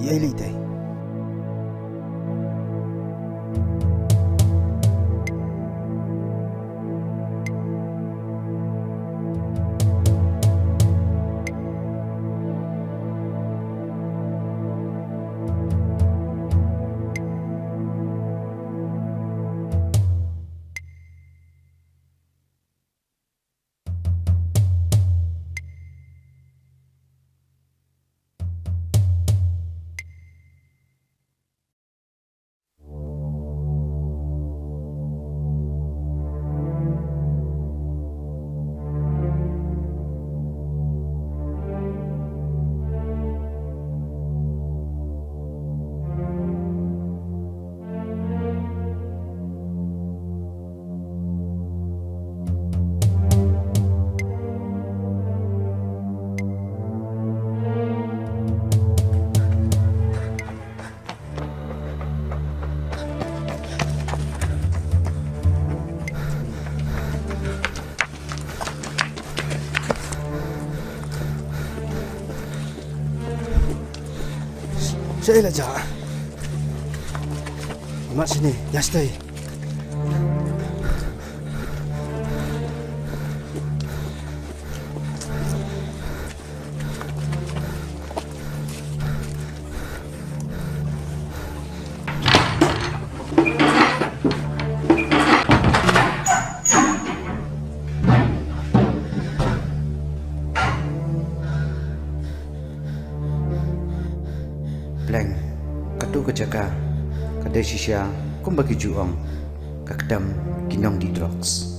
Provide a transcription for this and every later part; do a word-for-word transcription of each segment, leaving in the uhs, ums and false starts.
Ïa i lei te. Shaei la jah? Mat shane, ïa shatei. Pleng, kato ka jaka ka dei shisha kumba ki ju ong ka kdem ki nongdih drugs.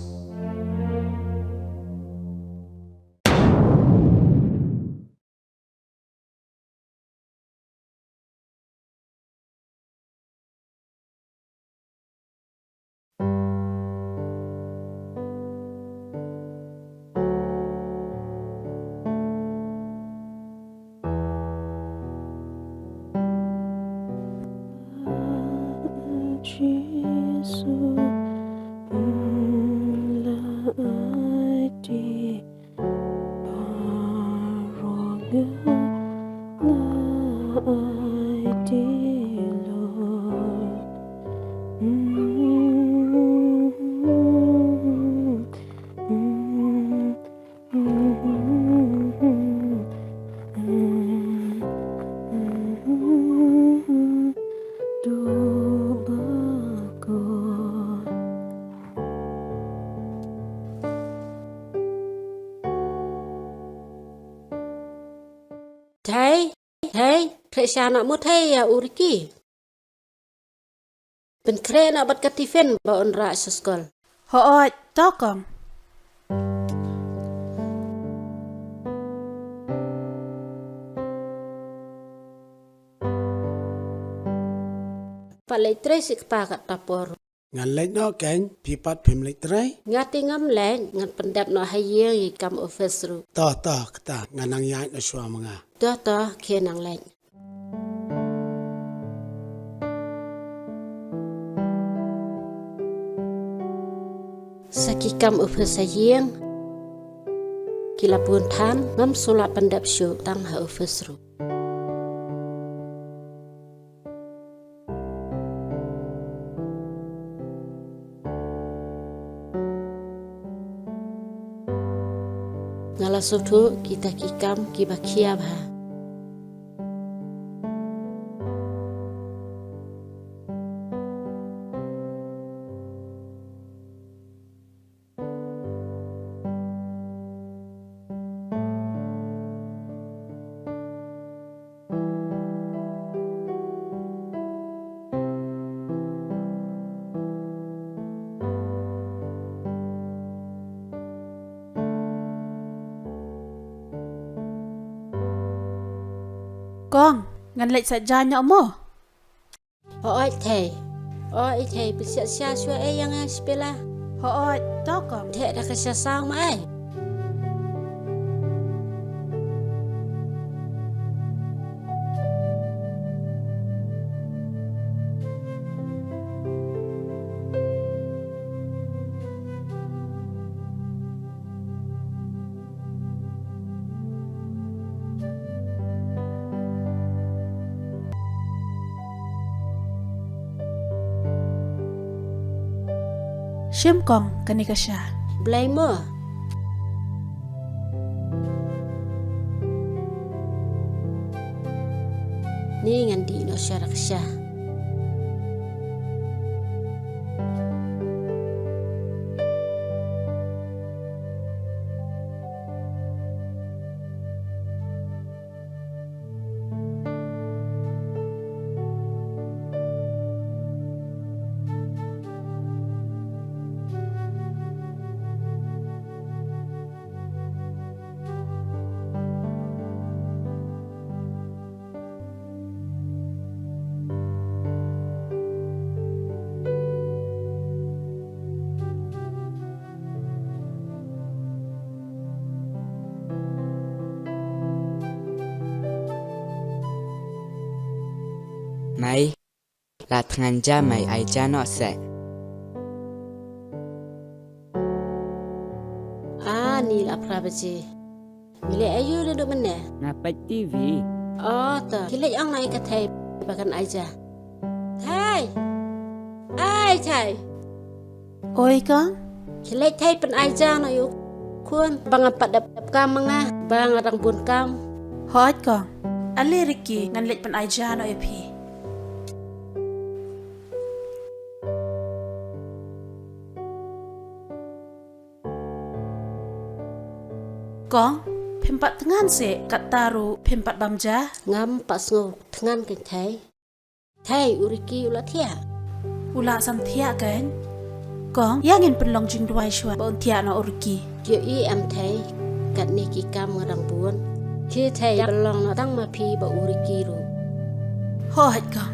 Thei, thei, khreh sha noh mo thei ïa u Ricky. Pynkhreh noh bad ka tiffin ba un rah sha skul. Hooid, to kong. Pat leit trei shi kpa katta por. Ngan leit noh keiñ, phi pat phim leit trei? Nga te ngam leit, ngan pyndep noh ha ïing ïa ki kam office ruh. To, to, kata, ngan nang ïaid noh shuwa ma nga. To, to, khie nang leit. Sa ki kam office ha ïing ki la bun than, ngam shu lah pyndep shuh, tang ha office ruh. Nga la sngewthuh kita ki kam kiba khia bha. Kong, ngan leit sait ja noh mo? Hooid thei. O i thei, pynshah sha shuwa ei ïa nga shi pela. Hooid, to kong. Theh da ka sha saw ma ei. Shim kong, kane ka sha. Blei mo. Ni ngan dih noh sha ka sha. Mei, la thngan ja mei, ai ja noh seh. Ah, ni la phra baje. Ngi leh aïu naduh mynne? Nga peit T V. Oh, to. Khie leit ong noh ïa ka Thei ba kan ai ja. Thei! Ai, Thei! Oi, kong? Khie leit Thei, pyn ai ja noh ïa u khun ba ngam pat dep kam ma nga, ba nga dang bun kam. Hooid, kong. Ale Ricky, ngan leit pyn ai ja noh ïa phi. Kong, phim pat thngan seh, katta ruh phim pat bam ja? Ngam pat sngew thngan keiñ Thei. Thei, u Ricky u la thiah? U la sam thiah keiñ. Kong, ïa ngin pynlong jingduwai shuwa ba un thiah noh u Ricky. Ïohi em Thei, katne ki kam nga dang bun. Khie Thei, pynlong noh tang ma phi bad u Ricky ruh. Hooid, kong.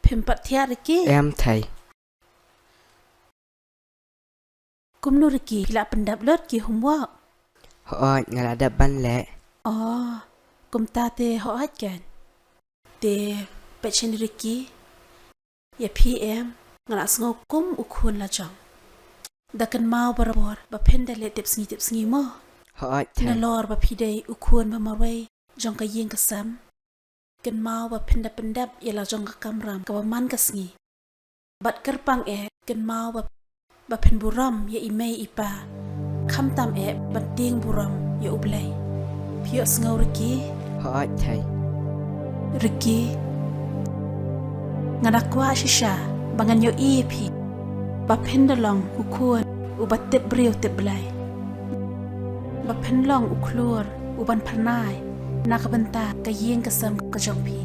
Phim pat thiah Ricky? Em Thei. Kumno Ricky, phi la pyndep lut ki homework? Hooid, nga la dep ban leh. Oh, kumta te hooid keiñ. Te peit shane Ricky. Ïa phi em, nga la sngew kum u khun la jong. Da kynmaw barabor ba phin da leh tip sngi tip sngi mo. Hooid Thei. Nalor ba phi dei u khun ba marwei jong ka ïing ka sem. Kynmaw ba phin da pyndep ïa la jong ka kamram kaba man ka sngi. Bad kyrpang eh, kynmaw ba, ba phin burom ïa i mei i pa. Khamtam eh ban tieng burom ïa U Blei. Phi ïohsngew Ricky? Hooid Thei. Ricky, nga da kwah shisha ba ngan ïohi ïa phi ba phin da long u khun uba tip briew tip Blei. Ba phin long u khlur uban phyrnai na ka bynta ka ïing ka sem ka jong phi.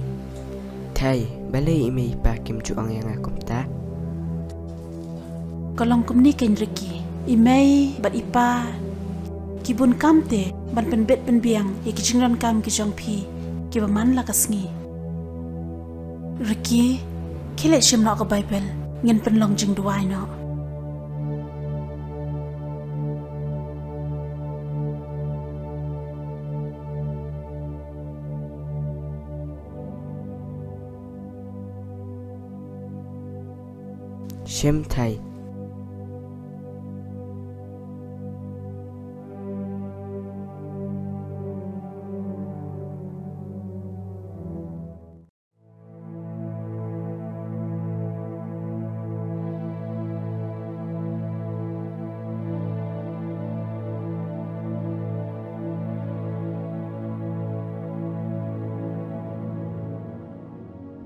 Thei, balei i mei i pa kim ju ong ïa nga kumta? Ka long kumne keiñ Ricky, i mei bad i pa ki bun kam te ban pynbit pynbiang ïa ki jingdonkam ki jong phi kiba man la ka sngi. Ricky, khie leit shim noh ka Baibl, ngin pynlong jingduwai noh. Shim Thei.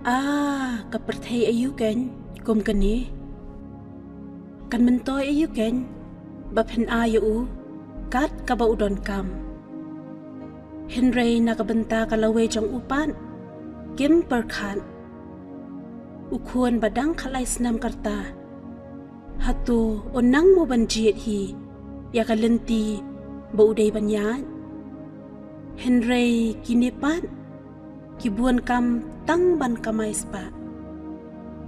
Ah, ka pyrthei aïu keiñ kum kane? Kan myntoi aïu keiñ ba phin ai ïa u kat kaba u donkam? Hynrei na ka bynta ka lawei jong u pat, kim pyrkhat. U khun ba dang khatlai snem ka rta, hato u nang mo ban jied hi ïa ka lynti ba u dei ban ïaid? Hynrei kine pat ki bun kam tang ban kamai spah.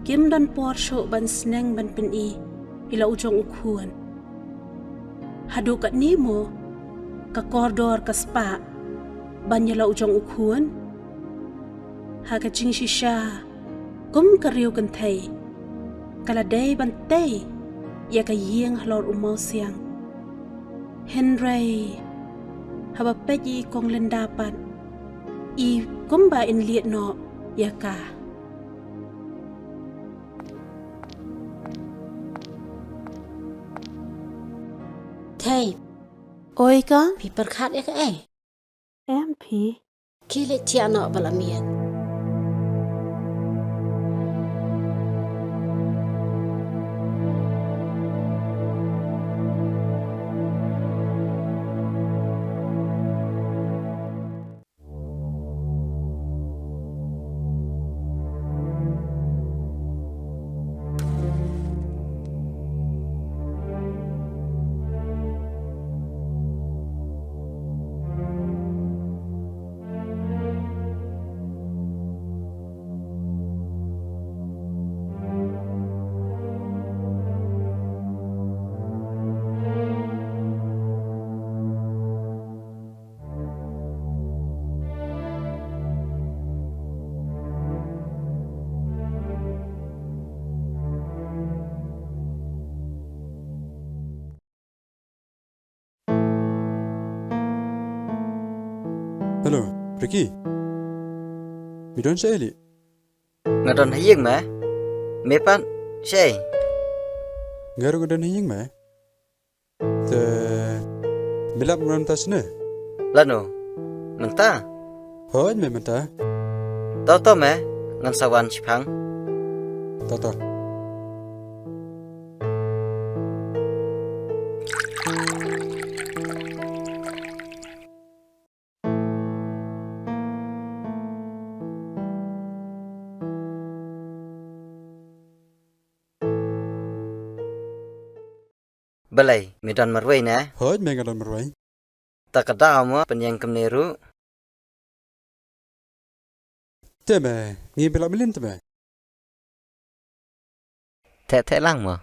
Kim don por shuh ban sneng ban pyni ïa la u jong u khun. Haduh katne mo ka kordor ka spah ban ïa la u jong u khun? Ha ka jingshisha, kum ka riew kynthei, ka la dei ban tei ïa ka ïing halor u mawsiang. Hynrei haba peit ïa i kong Linda pat, i kumba in lied noh ïa ka. Thei. Oi kong, phi pyrkhat ïa kaei? Em phi. Khie leit thiah noh ba la miet. Hello, Ricky. Mi don shaei? Nga don ha ïing me. Me pat shaei? Nga ruh nga don ha ïing me. Te me lap mynta shane? Lano? Mynta? Hooid me mynta. To to me, ngan sa wan shipang. To to. Balei, me don marwei ne? Hooid me, nga don marwei. Ta ka daw mo pynïeng kumne ruh. Te me, ngi pynlap milin te me. Theh theh lang mo.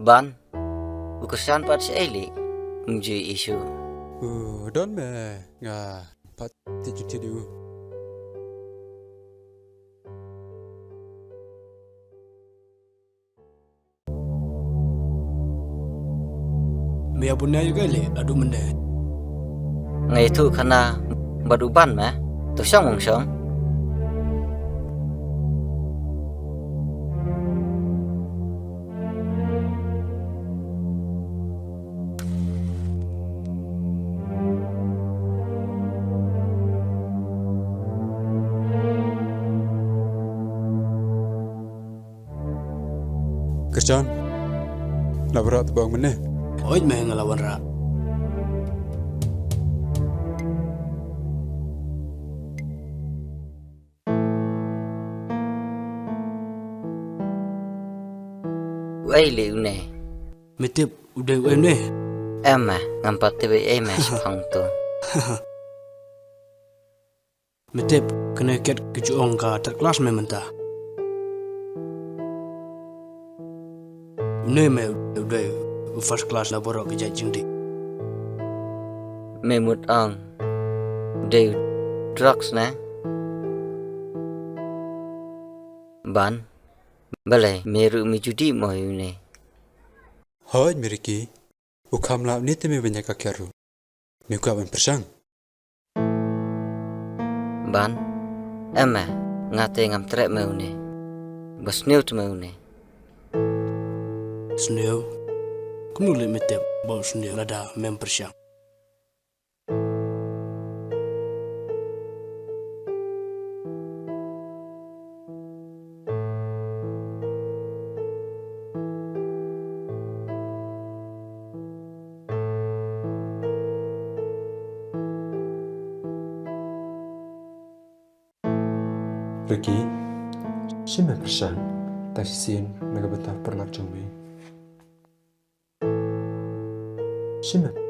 Ban, u Kristan pat shaei lei? Ym ju ïohi shuh. U don me, nga pat thied ju thied ïa u. Me ïa bun ïa kaei lei haduh mynne? Nga ïathuh khana bad u Ban me. To shong mong shong. Kristan, la wanrah te ba ong mynne. Hooid me, nga la wanrah. Uei lei une? Me tip u dei uei une? Em me, ngam pat tip ei ei me shaphang uto. Me tip, kane kat ka ju ong ka third class me mynta. Une me u dei u first class na baroh ka jait jingdih. Me mut ong u dei u drugs ne? Ban, balei me ruh me ju dih mo ïa une? Hooid me Ricky, u kham lah une te me ban ïa ka kher ruh. Me kwah ban pyrshang? Ban, em me, nga te ngam treh me une. Ba sniew te me une. Sniew? Kumno lei me tip ba u sniew lada mem pyrshang? Peki, shim me pyrshang, ta shisien na ka bynta paralok jong me. Shim me.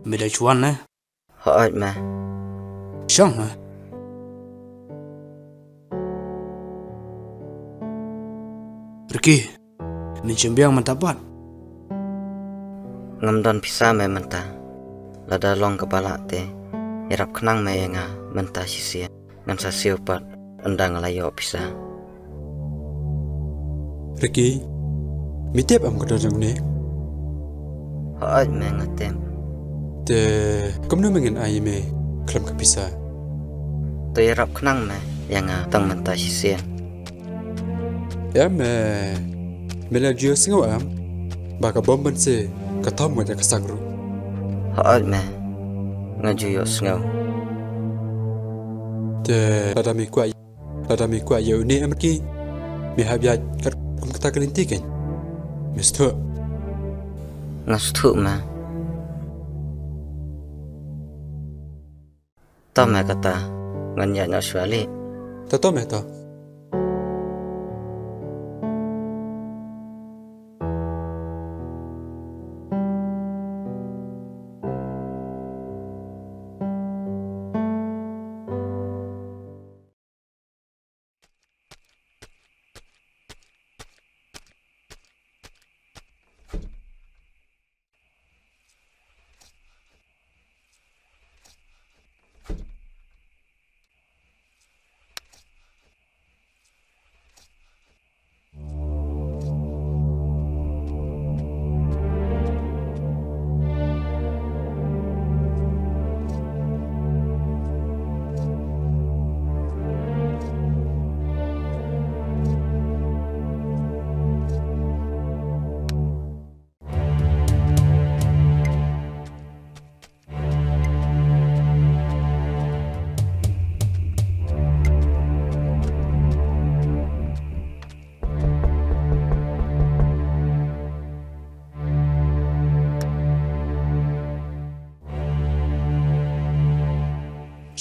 Me da shu wan ne? Hooid me. Shong me. Ricky, men shim biang mynta pat? Ngam don pisa me mynta. Lada long kaba lah te, ïarap khnang me ïa nga mynta shisien. Ngan sa siew pat ynda nga la ïoh pisa. Ricky, me tip em ka dur jong une? Hooid me, nga tip. Te kumno me ngin ai ïa me khlem ka pisa? To ïarap khnang me ïa nga tang mynta shisien. Em, eh, me la ju ïohsngew em ba ka bom ban se ka thom nga ïa ka sang ruh? Hooid me, nga ju ïohsngew. Te lada me kwah, lada me kwah ïa une em Ricky, me hap ïaid katkum kata ka lynti kein. Me sngewthuh? Nga sngewthuh me. To me kata, ngan ïaid noh shuwa lei. To to me to.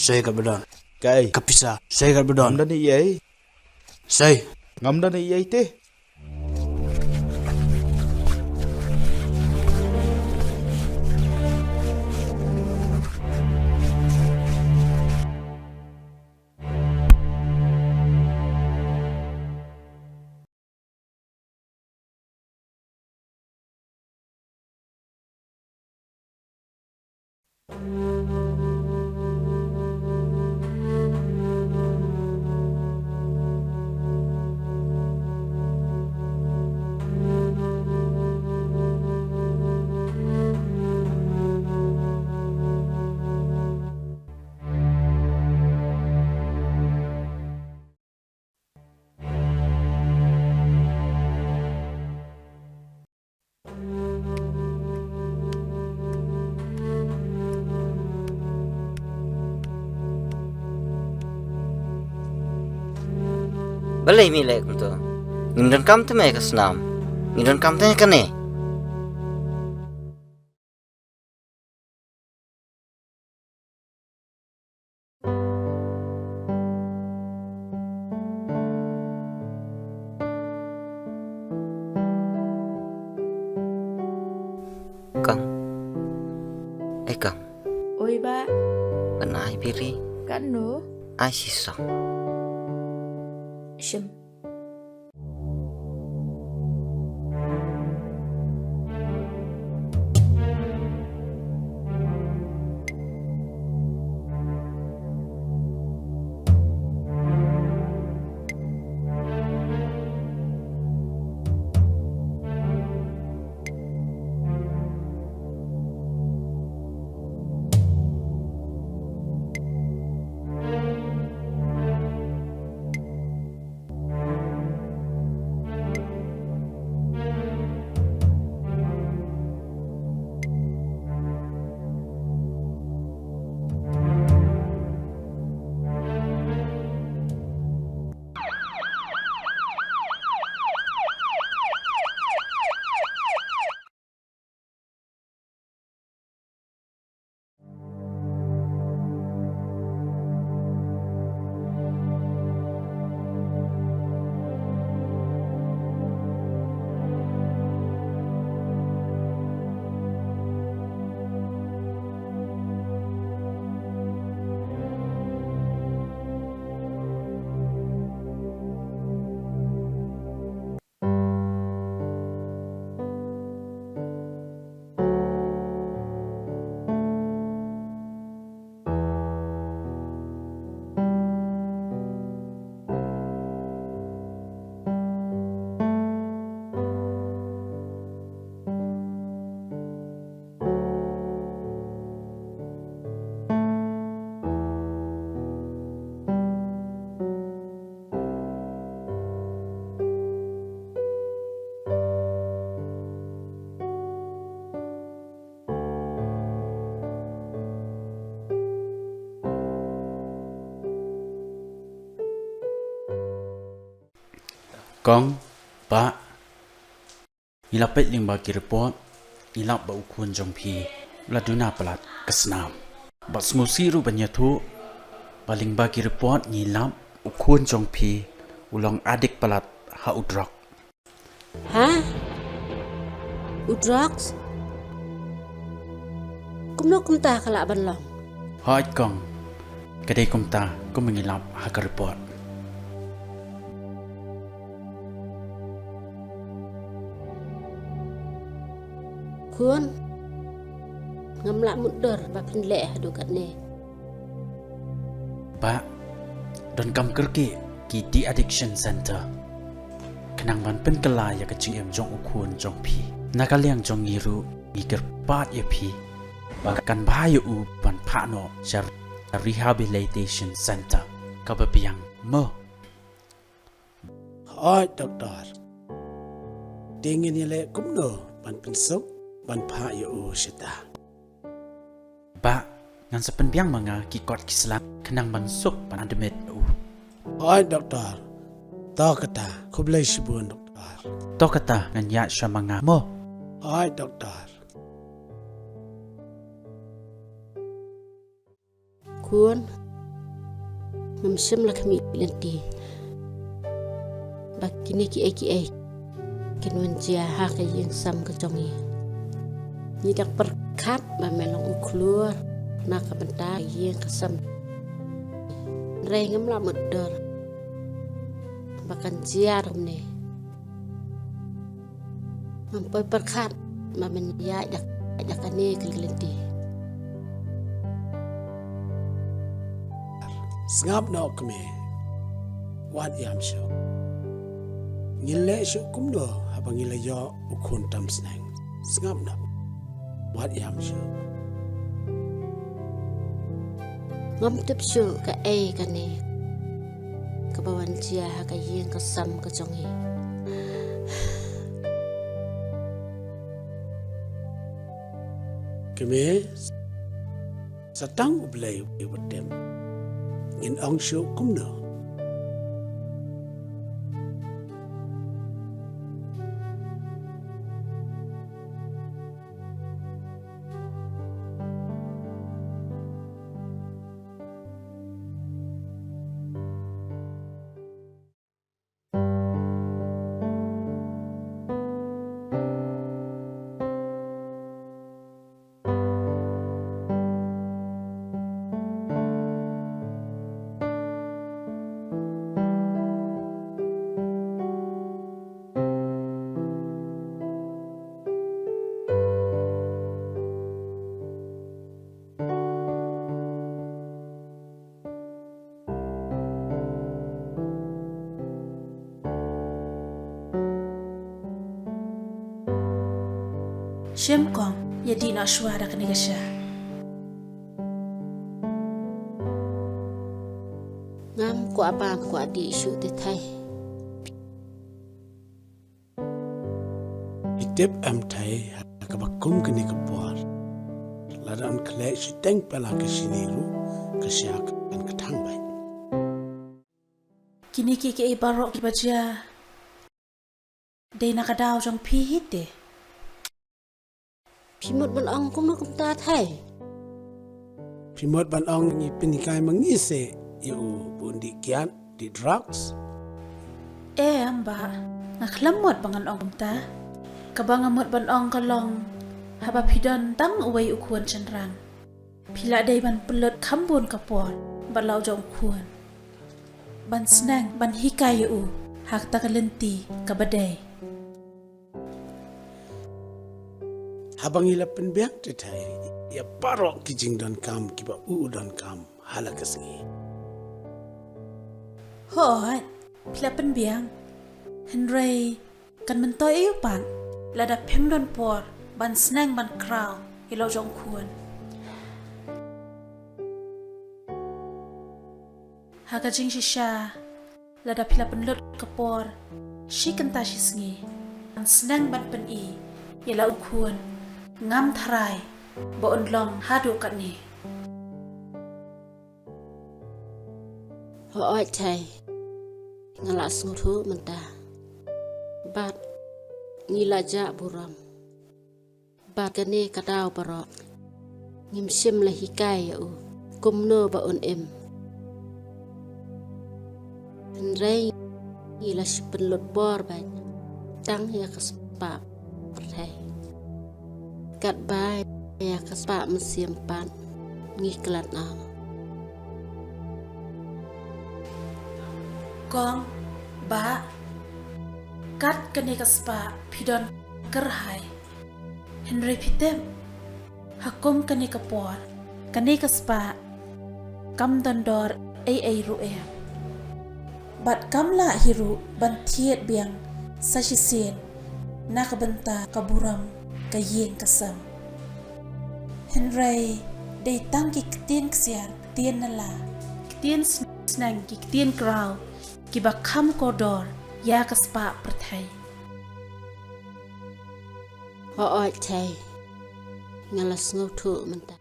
Sei ka ba don. Kaei? Ka pisa. Sei ka ba don. Ngam don ei ei. Sei. Ngam don ei ei te. Balei me leh kumto? Ngim donkam te me ka snam. Ngi donkam te kane. Kong. Ei kong. Oi bah. Kan ai biri. Katno? Ai shisong. Shim. Kong, Bah, ngi la peit lyngba ki report, ngi lap ba u khun jong phi u la duna palat ka snam. Bad sngewsih ruh ban ïathuh ba lyngba ki report ngi lap u khun jong phi u long addict palat ha u drug. Ha? U drugs? Kumno kumta ka lah ban long? Hooid kong, ka dei kumta kum ngi lap ha ka report. Khun, ngam lah mutdur ba phin leh haduh katne. Bah, donkam kyrkieh ki de-addiction center khnang ban pynkylla ïa ka jingim jong u khun jong phi. Na ka liang jong ngi ruh ngi kyrpad ïa phi ba kan bha ïa u ban phah noh sha rehabilitation center kaba biang mo. Hooid doktor. Te ngin ïaleh kumno ban pynsuk ban phah ïa u shata? Bah, ngan sa pynbiang ma nga ki kot ki sla khnang ban suk ban admit ïa u. Hooid doktor. To kata, khublei shibun doktor. To kata ngan ïaid sha ma nga mo. Hooid doktor. Khun, ngam shym la khmih lynti ba kine kiei kiei kin wan jia ha ka ïing sam ka jong ngi. Ngi dang pyrkhat ba me long u khlur na ka bynta ka ïing ka sem. Hynrei ngam lah mutdur ba kan jia kumne. Ngam poi pyrkhat ba men ïaid da, da kane ka lynti. Sngap noh kmie. Wat ïam shuh. Ngin leh shuh kumno haba ngi la ïoh u khun tam sneng. Sngap noh. Wat ïam shuh. Ngam tip shuh kaei kane kaba wan jia ha ka ïing ka sem ka jong ngi. Kmie, sa tang U Blei uba tip. Ngin ong shuh kumno? Shem kong, ïa dih noh shuwa da kane ka sha. Ngam kwah bam kwah dih shuh te thei. Phi tip em thei ha kaba kum kane ka por, lada yn khleh shiteng pela ka shini ruh ka sha kan ka thang beit. Kine kiei kiei baroh kiba jia dei na ka daw jong phi hi te. Phi mut ban ong kumno kumta thei? Phi mut ban ong ngi pynhikai ma ngi seh ïa u bun dih kiad dih drugs? Em bah, nga khlem mut ba ngan ong kumta. Kaba nga mut ban ong ka long, haba phi don tang uwei u khun shynrang, phi la dei ban pynlut kham bun ka por bad la u jong u khun, ban sneng ban hikai ïa u ha kata ka lynti kaba dei. Haba ngi la pynbiang te thei ïa baroh ki jingdonkam kiba u u donkam ha la ka sngi. Hooid, phi la pynbiang. Hynrei kan myntoi aïu pat lada phim don por ban sneng ban kraw ïa la u jong u khun. Ha ka jingshisha, lada phi la pynlut ka por shi kynta shi sngi ban sneng ban pyni ïa la u khun, ngam tharai ba un long haduh katne. Hooid thei, nga la sngewthuh mynta. Bad ngi la jah burom. Bad kane ka daw baroh ngim shym la hikai ïa u kumno ba un im. Hynrei ngi la shu pynlut bor beit tang ïa ka spah pyrthei. Katba ïa ka spah mynsiem pat ngi klet noh. Kong, Bah, kat kane ka spah phi don kyrhai. Hynrei phi tip, ha kum kane ka por, kane ka spah kam don dor ei ei ruh em. Bad kam lah hi ruh ban thied biang sa shisien na ka bynta ka burom ka ïing ka sem. Hynrei dei tang ki ktien ksiar, ktien nala, ktien sneng, ki ktien kraw kiba kham kordor ïa ka spah pyrthei. Hooid Thei, nga la sngewthuh mynta.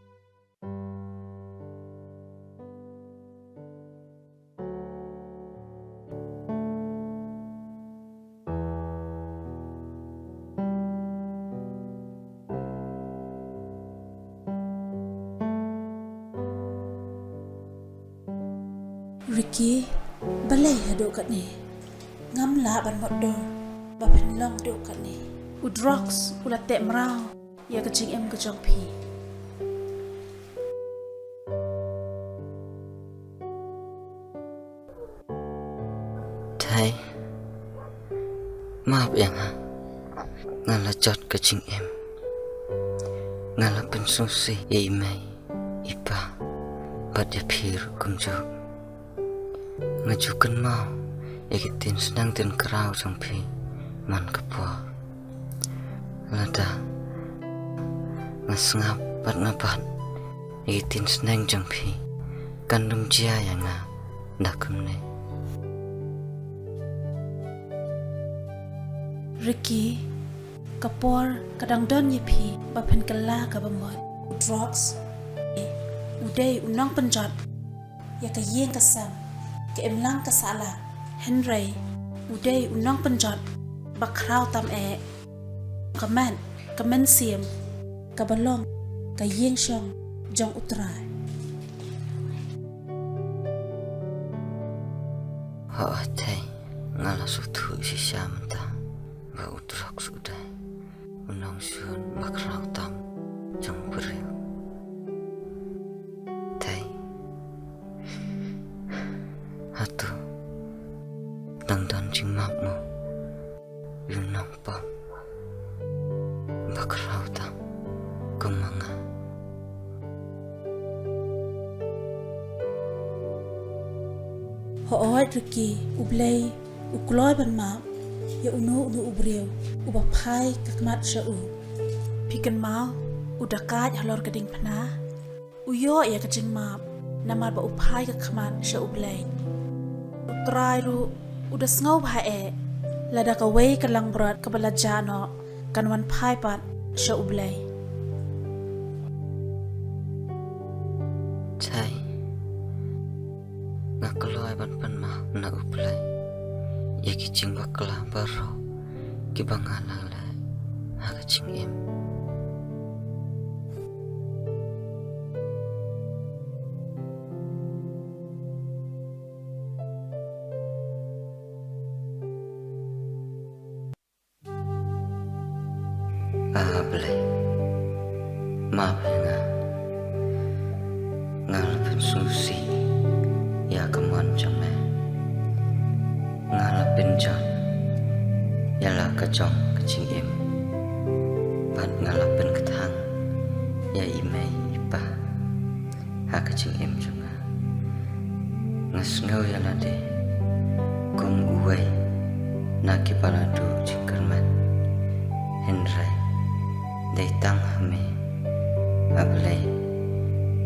Ricky, balei haduh katne ngam lah ban mutdur ba phin long haduh katne? U drugs u la teh mraw ïa ka jingim ka jong phi. Thei, map ïa nga. Nga la jot ka jingim. Nga la pynsngewsih ïa i mei i pa bad ïa phi ruh kumjuh. Nga ju kynmaw ïa ki ktien sneng ktien kraw jong phi man ka por. Lada nga sngap bad nga bat ïa ki ktien sneng jong phi, kan ym jia ïa nga da kumne. Ricky, ka por ka dang don ïa phi ba phin kylla kaba mut. U drugs u dei u nongpynjot ïa ka ïing ka sem, ka imlang ka sahlang. Hynrei u dei u nongpynjot ba khraw tam eh, ka met, ka mynsiem, kaba long ka ïing shong jong U Trai. Hooid Thei, nga la sngewthuh shisha mynta ba u drugs u dei u nongshun ba khraw tam jong u briew. Thei, hato dang don jingmap mo ïa u nongpop ba khraw tam kum ma nga? Hooid Ricky, U Blei u kloi ban map ïa uno uno u briew uba phai ka khmat sha u. Phi kynmaw u dakaid halor ka diengphna? U ïoh ïa ka jingmap namar ba u phai ka khmat sha U Blei. U Trai ruh u da sngew bha eh lada kawei ka langbrot kaba la jah noh kan wan phai pat sha U Blei. Thei, nga kloi ban pan map na U Blei ïa ki jingbakla baroh kiba nga la leh ha ka jingim. A Blei, map ïa nga. Nga la pynsngewsih ïa ka mon jong me. Nga la pynjot ïa la ka jong ka jingim. Bad nga la pynkthang ïa i mei i pa ha ka jingim jong nga. Nga sngew ïa lade kum uwei na ki ba la duh jingkyrmen. Hynrei dei tang ha me, A Blei,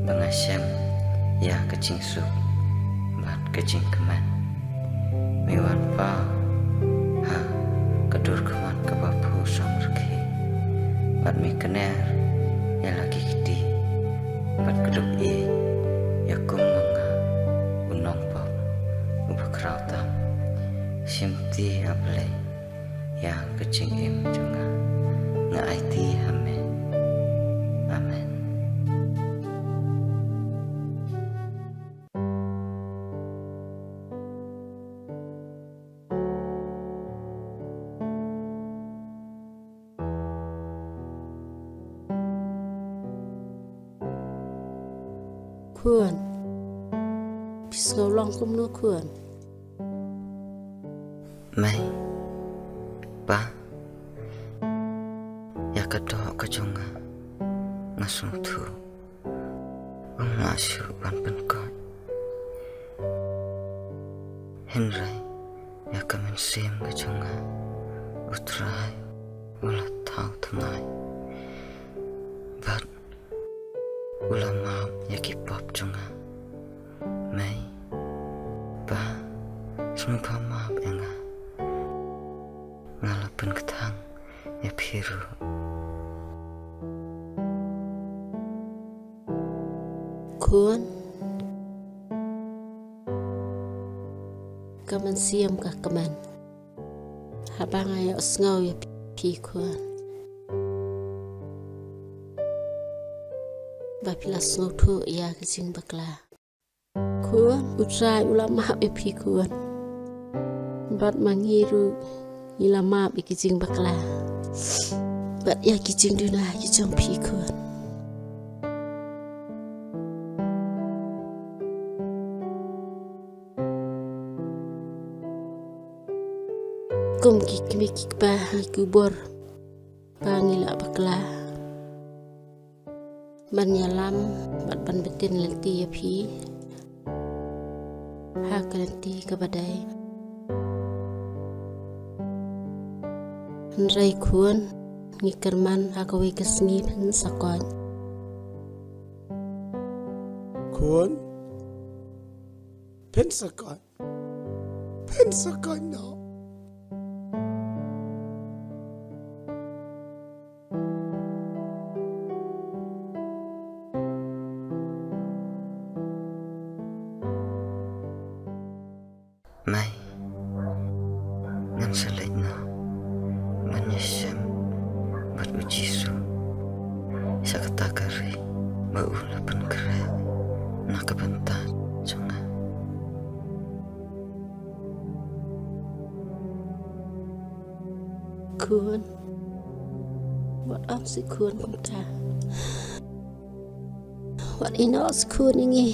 ba nga shem ïa ka jingsuk bad ka jingkmen. Me wan paw ha ka dur khmat kaba phew sawrkhie bad me kner ïa la ki kti bad kdup ïeit ïa kum ma nga u nongpop uba khraw tam. Shimti, A Blei, ïa ka jingim jong nga. Nga aiti ha me. Amen. Khun, phi sngew long kumno khun? Mei, pa, ïa ka doh ka jong nga, nga sngewthuh. Ym lah shuh ban pynkoit. Hynrei ïa ka mynsiem ka jong nga, U Trai u la thaw thymmai bad u la map ïa ki pop jong nga. Mei, pa, sngewbha map ïa nga. Nga la pynkthang ïa phi ruh. Khun, ka mynsiem ka kmen haba nga ïohsngew ïa phi khun, ba phi la sngewthuh ïa ka jingbakla. Khun, U Trai u la map ïa phi khun. Bad ma ngi ruh ngi la map ïa ki jingbakla bad ïa ki jingduna ki jong phi khun. Kum ki kmie ki kpa ha ki bor ba ngi la bakla ban ïalam bad ban btin lynti ïa phi ha ka lynti kaba dei. Hynrei khun, ngi kyrmen ha kawei ka sngi phin sa koit. Khun, phin sa koit. Phin sa koit noh. Mei, ngan sa leit noh ban ïashem bad U Jisu sha kata ka ri ba u la pynkhreh na ka bynta jong nga. Khun, wat ong seh khun kumta. Wat ïehnoh seh khun ïa ngi.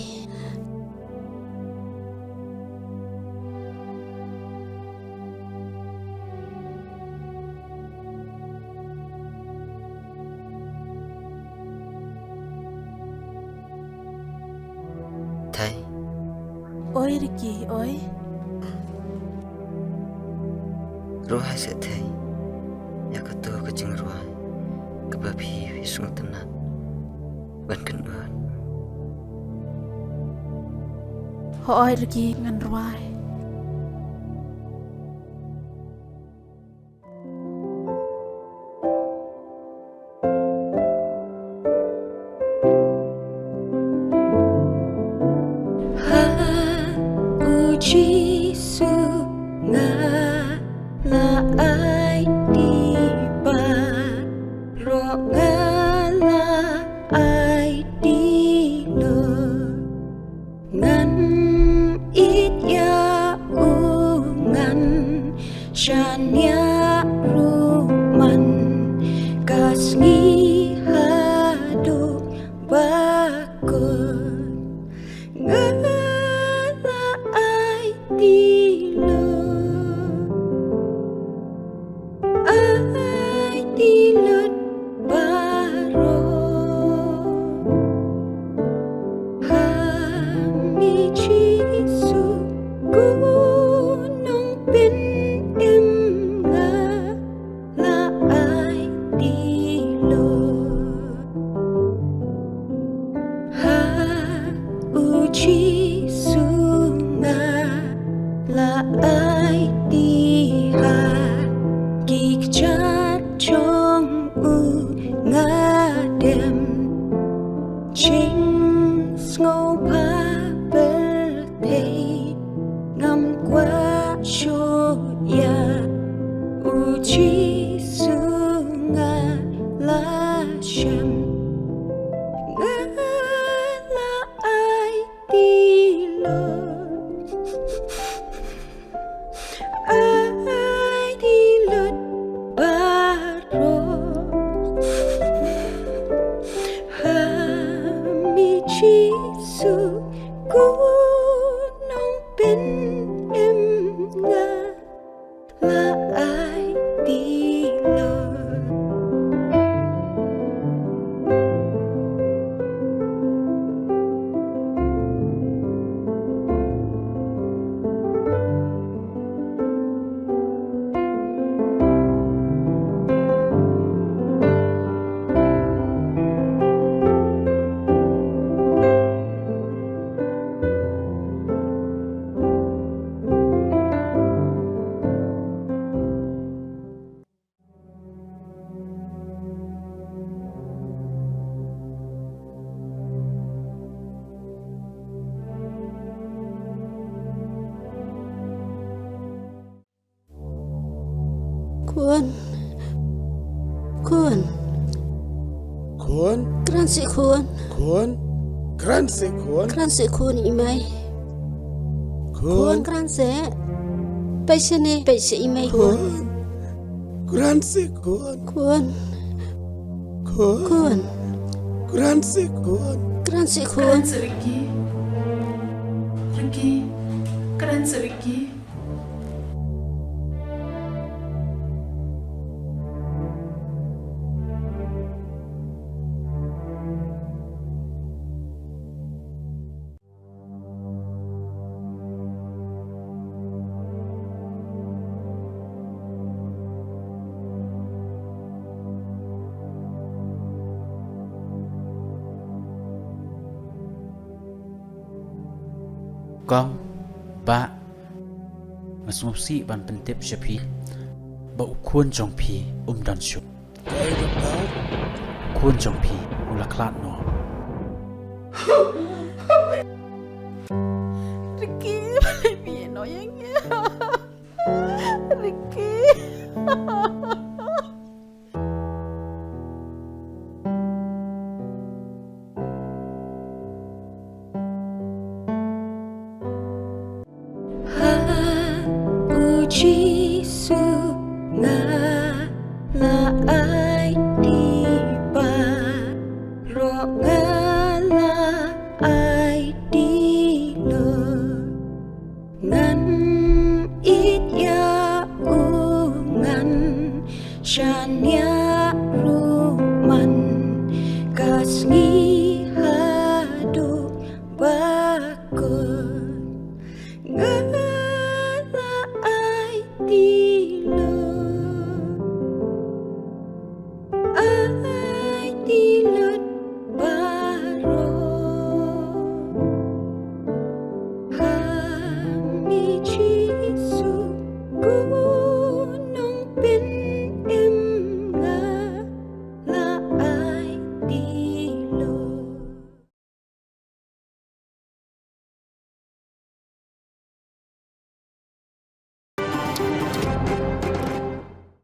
Thei. Oi Riki, oi. Rwai seh Thei ïa kato ka jingrwai kaba phi sngewtynnat ban kynduh. Hooid Riki, ngan rwai. Ha U Jisu nga la aiti baroh, nga la aiti lut. Ngan ïeit ïa u, ngan shaniah ruh man ka sngi haduh ba kut. Nga la aiti lut, aiti lut baroh. Ha me Jisu ko nongpynim, nga la aiti lut. Ha U Jisu nga la aiti, ha ki kjat jong u nga dem jingsngewbha pyrthei. Ngam kwah shuh ïa U Jisu nga la shem, nga la ai ti Lord. Ai ti Lord baroh. Ha me Jisu ko nongpynim nga. La ai ti Lord. Khun. Khun. Khun. Kren seh khun. Khun. Kren seh khun. Kren seh khun i mei. Khun. Khun, kren seh. Peit shane, peit seh i mei khun. Khun. Kren seh khun. Khun. Khun. Khun. Kren seh khun. Kren seh khun. Kren seh Ricky. Ricky. Kren seh Ricky. Kong, Bah, nga sngewsih ban pyntip sha phi ba u khun jong phi um don shuh. Kaei, Doktor? U khun jong phi u la khlad noh. Ricky, balei phi ïeh noh ïa ngi? Ricky. Ha u Jisu nga